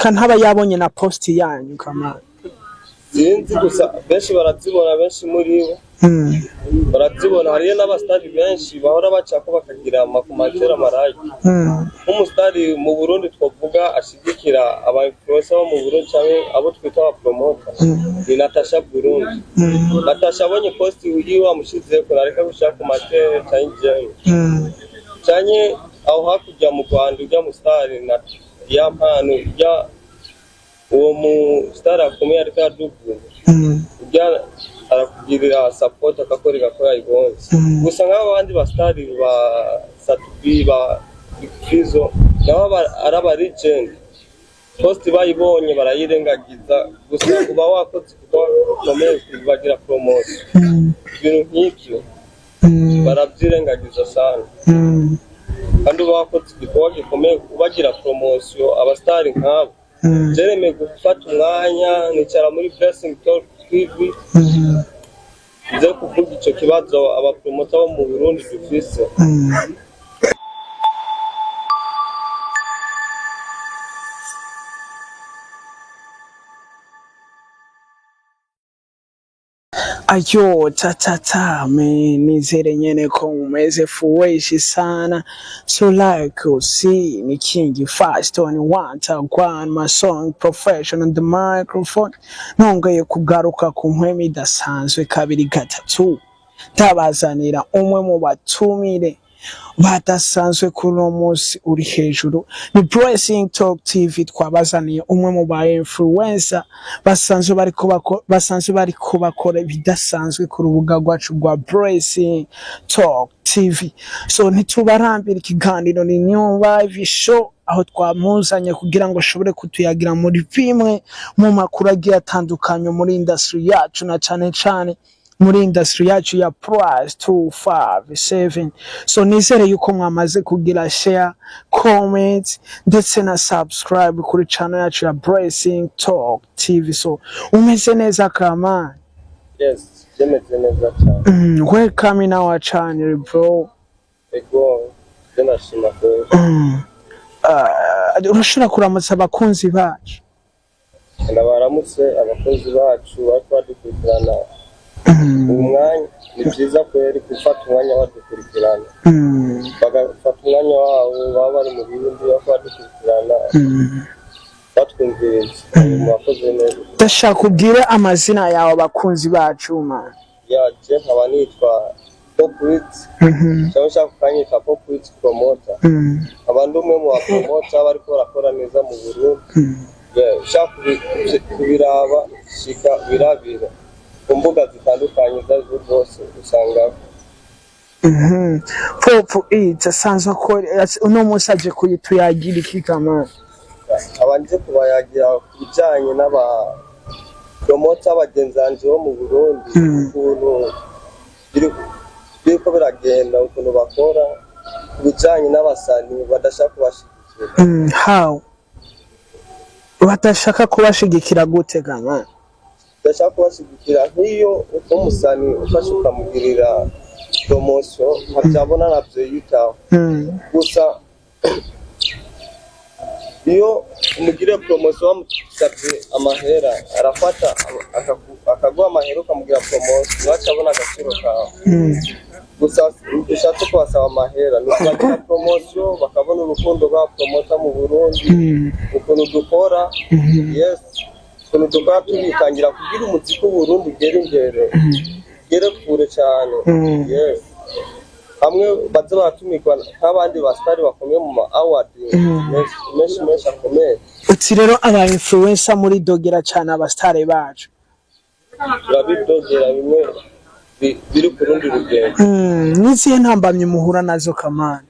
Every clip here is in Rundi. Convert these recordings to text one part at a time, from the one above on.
birashika ntaba yabonye na post yanyu kamana? Sinzi, gusa benshi barazibona, benshi muri bo barazibona. Hariyo n'abasitari benshi bahora bacako bakagira ama commentaires, ama like. Nk'umusitari mu Burundi twavuga ashigikira aba influencer bo mu Burundi canke abo twita aba promoter ni Natasha Burundi. Natasha abonye post yiwe wamushizeko, nareka gushira commentaire canke j'aime. Canke aho hakurya mu Rwanda, urya musitari na ya mpano, urya uwo musitari akomeye ariko araduga, urya arakugirira support, akakwereka ko yayibonye. Gusa nk'abandi basitari ba Satubi, ba Big Fizzo, nabo ari aba legend, post bayibonye barayirengagiza. Gusa uba wakoze igikorwa gikomeye kubagira promotion, ibintu nk'ibyo barabyirengagiza sana. Kandi uba wakoze igikorwa gikomeye kubagira promotion, abasitari nk'abo. Jeremeye gufata umwanya nicara muri Blessing Talk TV nze kuvuga ico kibazo abapromota bo mu Burundi dufise. Ayo ta man, nizere nyene ko mumeze fresh sana. So like you see, ni King Fast on one one my song professional on the microphone. Nongeye kugaruka ku mpwemu idasanzwe kabiri gatatu, ndabazanira umwe mu batumire badasanzwe kuri uno munsi uri hejuru. Ni Blessing Talk TV, twabazaniye umwe mu ba influencer basanzwe bariko bakora ibidasanzwe ku rubuga rwacu rwa Blessing Talk TV. So ntitubarambira, ikiganiro ni New Live Show, aho twamuzanye kugira ngo ashobore kutuyagira muri bimwe mu makuru agiye atandukanye muri industry yacu, na cane cane muri industry yacu ya plus 257. So nizere yuko mwamaze kugira share, comment ndetse na subscribe kuri channel yacu ya Blessing Talk TV. So umeze neza kama? Yes, byemeze neza cyane. Welcome in our channel, bro. Ego, je ndashima kweli. Urashobora kuramutsa abakunzi bacu? Ndabaramutse abakunzi bacu bariko badukurikirana ubu mwanya. Ni byiza kweri gufata umwanya badukurikirana, bagafata umwanya wabo baba bari mu bindi bariko badukurikirana, batwumviriza. Murakoze neza. Ndashaka ubwire amazina yawe abakunzi bacu, man. Ya, je nkaba nitwa Popwit, cyangwa ushaka ukanyita Popwit Promoter. Nkaba ndi umwe mu bapromota bariko barakora neza mu Burundi. Yeah, ushaka kubiraba, shika birabire ku mbuga zitandukanye izo arizo zose usanga. Pop It asanzwe akora, uno munsi aje kuyituyagira iki kama? Nkaba nje kubayagira ku bijanye n'aba promota bagenzi banje bo mu Burundi, ukuntu biriko biragenda, ukuntu bakora ku bijanye n'abasani badashaka kubashigikira. How badashaka kubashigikira gute kama? Badashaka kubashigikira nk'iyo umusani ufashe ukamugirira promotion, ntavyabona, navyo yitaho. Gusa iyo umugiriye promotion wamusabye amahera, arafata akaguha amahera, ukamugira promotion, nawe acabona agaciro kawe. Gusa ushatse kubasaba amahera ni ukubagira promotion, bakabona urukundo rwa promota mu Burundi, ukuntu dukora. Yes, ukuntu dukora tubitangira kugira umuziki w'Uburundi ugere imbere, ugere kure cyane. Yes, hamwe baza baratumirwa nk'abandi basitari bakomeye mu ma award menshi menshi menshi akomeye. Uti rero aba influencer muri dogera cyane abastare bacu? Turabidogera bimwe biri ku rundi rugendo. N'izihe ntambamyi muhura nazo kamana?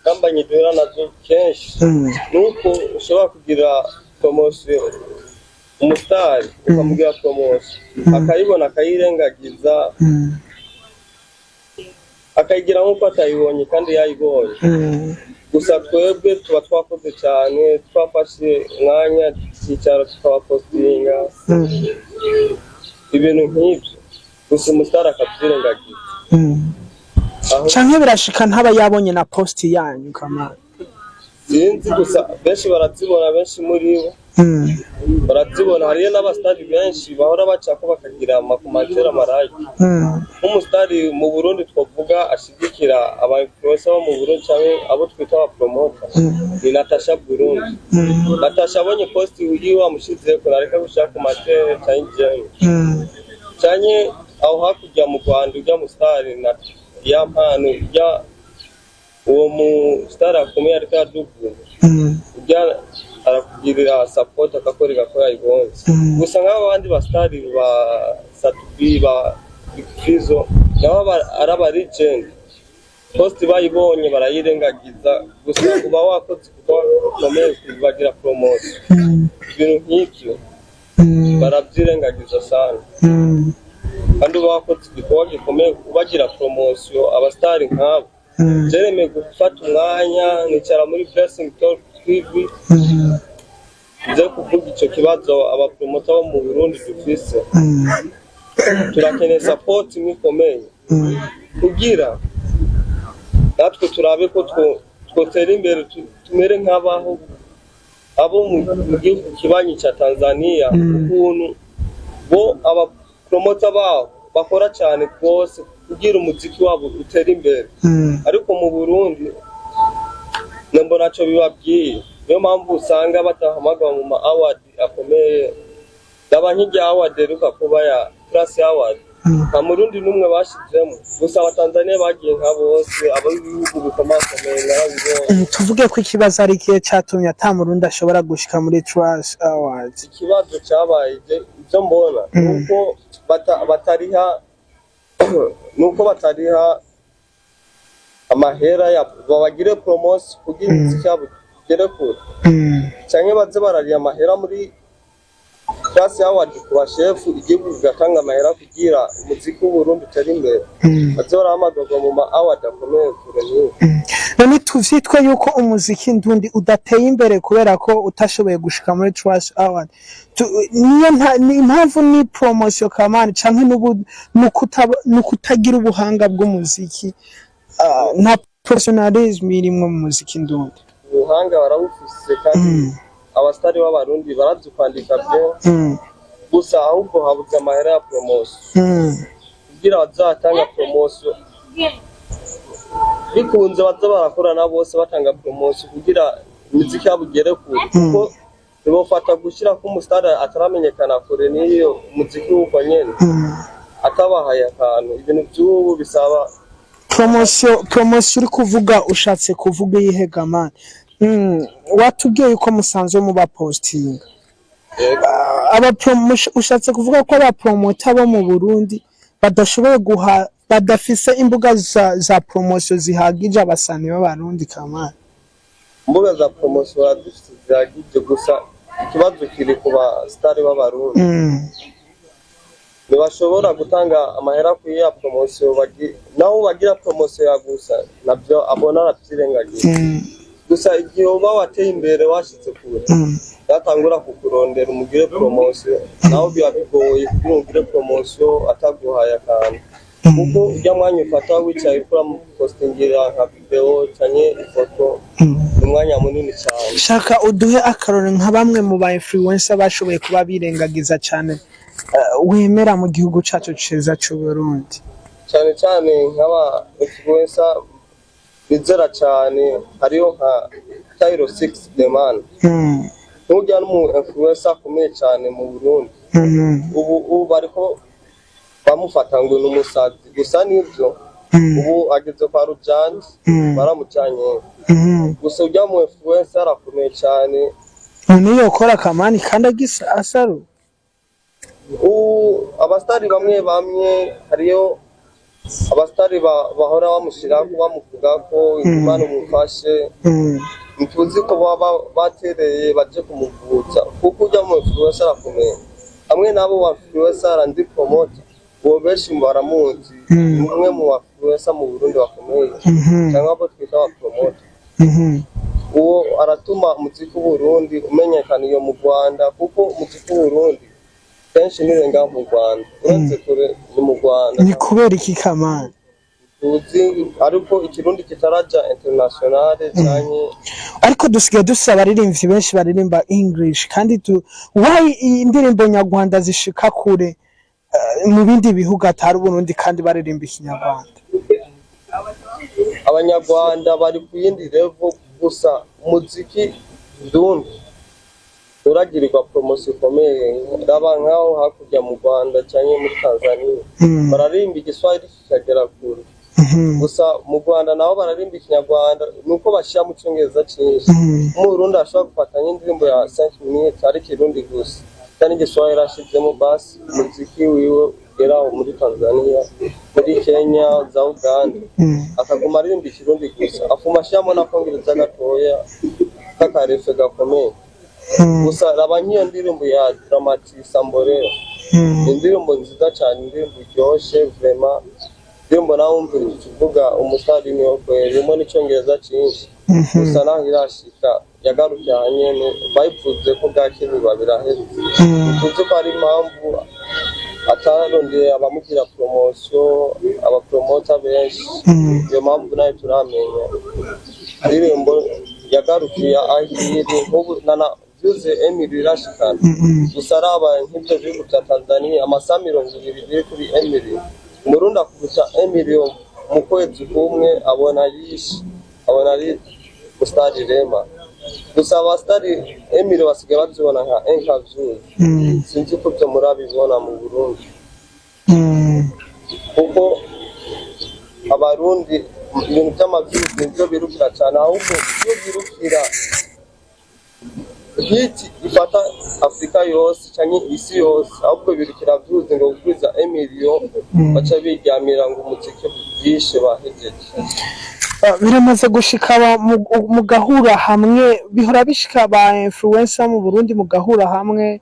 Kambanyi duhura nazo kenshi nuko ushobora kugira promotion umusitari, ukamubwira promotion akayibona, akayirengagiza, akayigira nk'uko atayibonye kandi yayibonye. Gusa twebwe tuba twakoze cyane, twafashe umwanya tukicara tukabapostinga, ibintu nk'ibyo, gusa umusitari akabyirengagiza. Aho Canke birashika ntaba yabonye na post yanyu kamana? Sinzi, gusa benshi barazibona, benshi muri bo. Barazibona, hariyo n'abasitari benshi bahora bacako bakagira ama commentaires, ama like. Nk'umusitari mu Burundi twavuga ashigikira aba influencer bo mu Burundi canke abo twita aba promoter ni Natasha Burundi. Natasha abonye post yiwe wamushizeko, nareka gushira commentaire canke j'aime. Canke aho hakurya mu Rwanda, urya musitari na ya mpano, urya uwo musitari akomeye ariko araduga, urya arakugirira support, akakwereka ko yayibonye. Gusa nk'abo bandi basitari ba Satubi, ba Big Fizzo, nabo ari aba legend, post bayibonye barayirengagiza. Gusa uba wakoze kuko ukomeye kubagira promotion, ibintu nk'ibyo barabyirengagiza sana. Kandi uba wakoze igikorwa gikomeye kubagira promotion abasitari nk'abo. Jeremeye gufata umwanya nicara muri Blessing Talk TV nze kuvuga ico kibazo abapromota bo mu Burundi dufise. Turakeneye support imwe ikomeye kugira natwe turabe ko twotera imbere, tumere nk'abaho abo mu gihugu kibanyi ca Tanzania, ukuntu bo abapromota babo bakora cyane rwose kugira umuziki wabo utere imbere. Ariko mu Burundi mbona naco bibabwiye, niyo mpamvu usanga badahamagara mu ma award akomeye. Ndaba nk'irya award iheruka kuba ya Class Award, nta Murundi n'umwe bashizemo. Gusa Abatanzaniya bagiye nka bose, ab'ibihugu bikomakomeye narabibonye. Tuvuge ko ikibazo ari ikihe catumye ata Murundi ashobora gushika muri Trace Awards? Ikibazo cyabaye, ibyo mbona, nuko batariha, nuko batariha amahera ya babagire promotion kugira imiziki yabo igere kure, canke baze barariha amahera muri Class Award ku bashefu, igihugu kigatanga amahera kugira umuziki w'Uburundi utere imbere, baze barahamagarwa mu ma award akomeye kure nk'iyo. None tuvyitwe yuko umuziki ndundi udateye imbere kubera ko utashoboye gushika muri Trace Award? Niyo ni impamvu ni promotion kamani, canke n'ukutagira ubuhanga bw'umuziki, nta professionalism irimwo mu muziki ndundi? Ubuhanga barabufise, kandi abasitari b'Abarundi barazi kwandika byo. Gusa ahubwo habuze amahera ya promotion kugira bazatanga promotion. Bikunze baza barakorana bose batanga promotion kugira imiziki yabo igere kure, kuko ntibofata gushyira ko umusitari ataramenyekana kure n'iyo umuziki w'uko nyene atabahaye akantu. Ibintu by'ubu bisaba Promotion, promotion uri kuvuga, ushatse kuvuga iyihe gamani? Watubwiye yuko musanzwe muba postinga. Yego. Aba ushatse kuvuga ko abapromota bo mu Burundi badashoboye guha, badafise imbuga za promotion zihagije abasani b'Abarundi kamani? Imbuga za promotion barazifise zihagije, gusa ikibazo kiri ku basitari b'Abarundi. Ntibashobora gutanga amahera kuri ya promotion, naho bagira promotion ya gusa nabyo abona arabyirengagiza. Gusa igihe uba wateye imbere, washitse kure, yatangura kukurondera umugire promotion, naho biba bigoye kugira umugire promotion ataguhaye akantu, kuko ujya mwanya ufata wicaye uriko uramupostingira nka video canke ifoto ni umwanya munini cyane. Shaka uduhe akarore nka bamwe mu ba influencer bashoboye kuba birengagiza cyane, wemera mu gihugu cacu ciza c'u Burundi. Cyane cyane nk'aba influencer bizera cyane, hariho nka Tyro 6 The Man. Ntujya n'umu influencer akomeye cyane mu Burundi. Ubu bariko bamufata ngo ni umusazi, gusa nibyo. Ubu ageze kwa Rujandi, baramujanye. Gusa ujya mu influencer arakomeye cyane. None yokora kamani kandi agisa asaru? Ubu abasitari bamwe bamwe, hariyo abasitari bahora bamushyirako bamuvuga ko Imana umufashe. Ntituzi ko baba batereye baje kumuvuza, kuko ujya mu influencer arakomeye, hamwe n'abo ba influencer andi promoter uwo benshi baramuzi. Ni umwe mu ba influencer mu Burundi bakomeye, cyangwa abo twita aba promoter. Uwo aratuma umuziki w'Uburundi umenyekana iyo mu Rwanda, kuko umuziki w'Uburundi kenshi ntirenga mu Rwanda, uretse kure ni mu Rwanda. Ni kubera iki kamani? Tuzi ariko ikirundi kitaraja international canke. Ariko dusigaye dufise abaririmbyi benshi baririmba English, kandi tu why indirimbo nyarwanda zishika kure mu bindi bihugu atari Uburundi kandi baririmba ikinyarwanda? Abanyarwanda bari ku yindi level, gusa umuziki ndundi uragirirwa promotion ikomeye. Raba nkaho hakurya mu Rwanda canke muri Tanzania bararimba igiswahili kikagera kure. Gusa mu Rwanda nabo bararimba ikinyarwanda, nuko bashyira mu cyongereza cyinshi. Mu Burundi ashobora gufata nk'indirimbo ya 5 minutes ariko irundi gusa kandi igiswahili ashizemo, basi umuziki wiwe ugera aho muri Tanzania, muri Kenya, za Uganda. Akaguma aririmba ikirundi gusa, afuma ashyiramo n'akongereza gatoya k'akarefe gakomeye. Gusa raba nk'iyo ndirimbo ya Drama T Samborera. Ni indirimbo nziza cyane, indirimbo iryoshe vraiment, indirimbo nawe wumvira uvuga umusitari niyo kweri, irimo n'icyongereza cyinshi. Gusa naho irashika yagarukiye aha nyene bayivuze ko bwake biba biraheze. Tuzi ko ari impamvu atarondeye abamugira promotion, abapromota benshi. Iyo mpamvu nayo turamenya. Indirimbo yagarukiye aho iri nk'ubu nana vyuze Emily irashikana. Gusa araba nk'ivyo bihugu vya Tanzania, amasaha 20 biri kuri Emily, umurundi akubita Emily mu kwezi kumwe, abona yishe, abona ari musitari rema. Gusa abasitari Emily basigaye bazibona nka enka views. Sinzi ko ivyo murabibona mu Burundi, kuko abarundi ibintu vy'ama views nivyo birukira cane. Ahubwo iyo birukira hit ifata Afurika yose canke isi yose, ahubwo birukira views ngo kugwiza emiliyo, baca biryamira ngo umuziki byishe bahejeje. Biramaze gushika mugahura hamwe? Bihora bishika ba influencer mu Burundi mugahura hamwe,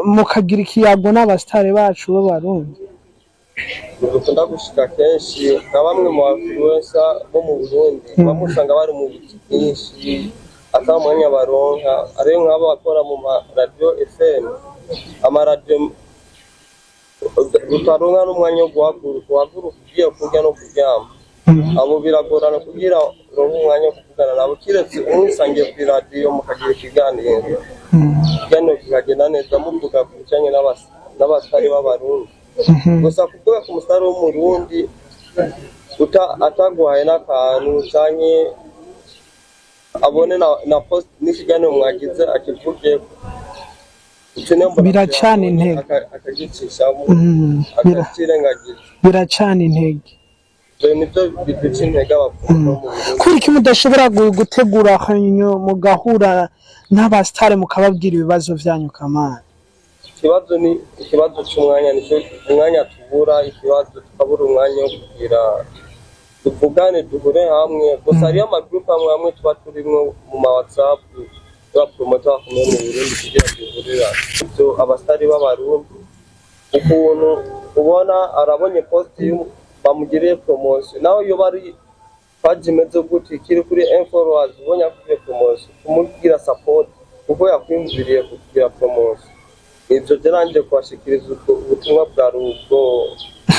mukagira ikiyago n'abasitari bacu b'Abarundi? Dukunda gushika kenshi nka bamwe mu influencer bo mu Burundi, bamwe usanga bari mu buzi bwinshi ata mwanya baronka. Ariyo nk'abo bakora mu maradiyo FM, amaradiyo utaronka n'umwanya wo guhaguruka, uhaguruka ugiye kurya no kuryama. Abo biragorana kugira uronke umwanya wo kuvugana nabo, kiretse umwisangiye ku iradiyo mukagira ikiganiro, ikiganiro kikagenda neza, muvuga ku bijanye n'abasitari b'Abarundi. Gusa kuvuga ku musitari w'Umurundi ataguhaye n'akantu canke abone na post n'ikiganiro mwagize akivugeko, ico niyo mbona. Biracana intege. Akagicishamo, akacirengagiza. Biracana intege. Ivyo nivyo biduca intege abapfumu bo mu Burundi. Kubera iki mudashobora gutegura hanyuma mugahura n'abasitari mukababwira ibibazo vyanyu kamana? Ikibazo ni ikibazo c'umwanya, nico umwanya tubura ikibazo, tukabura umwanya wo kugira tuvugane, duhure hamwe. Gusa hariyo amagurupe amwe amwe tuba turimwo mu ma WhatsApp y'abapromota bakomeye mu Burundi kugira duhurirane. Ivyo abasitari b'Abarundi, ukuntu ubona arabonye post bamugiriye promotion, nawe iyo bari page imeze gute ikiri kuri followers, ubonye akugiriye promotion, kumubwira support kuko yakwiyumviriye kugira promotion. Ivyo je nanje kubashikiriza ubwo ubutumwa bwa rubwo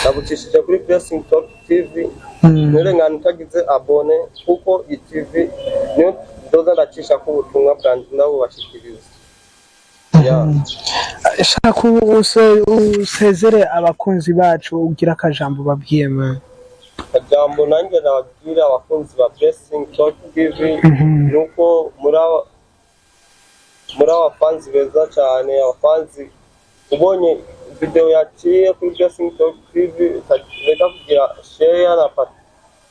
nabucishije kuri Blessing Talk TV. Nturengane utagize abonné, kuko iyi TV niyo ndoza ndacishako ubutumwa bwanje ndabubashikiriza. Yeah. Shaka usezere abakunzi bacu, ugira akajambo babwiye man. Akajambo nanjye nababwira abakunzi ba Blessing Talk TV nuko muri abafanzi beza cyane. Abafanzi, ubonye video yaciye kuri Blessing Talk TV, reka kugira share na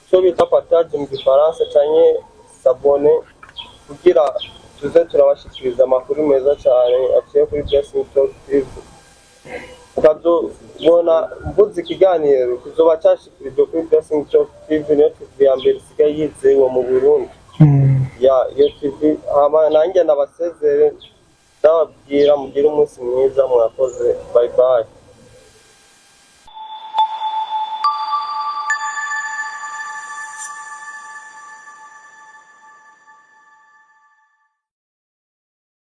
icyo bita partage mu gifaransa canke s'abonner, kugira tuze turabashikiriza amakuru meza cyane aciye kuri Blessing Talk TV. Ukazobona mvuze ikiganiro kizoba cyashikirijwe kuri Blessing Talk TV, niyo TV ya mbere isigaye yizewe mu Burundi. Ya iyo TV. Hama nanjye ndabasezere, ndababwira mugire umunsi mwiza, mwakoze, bye bye.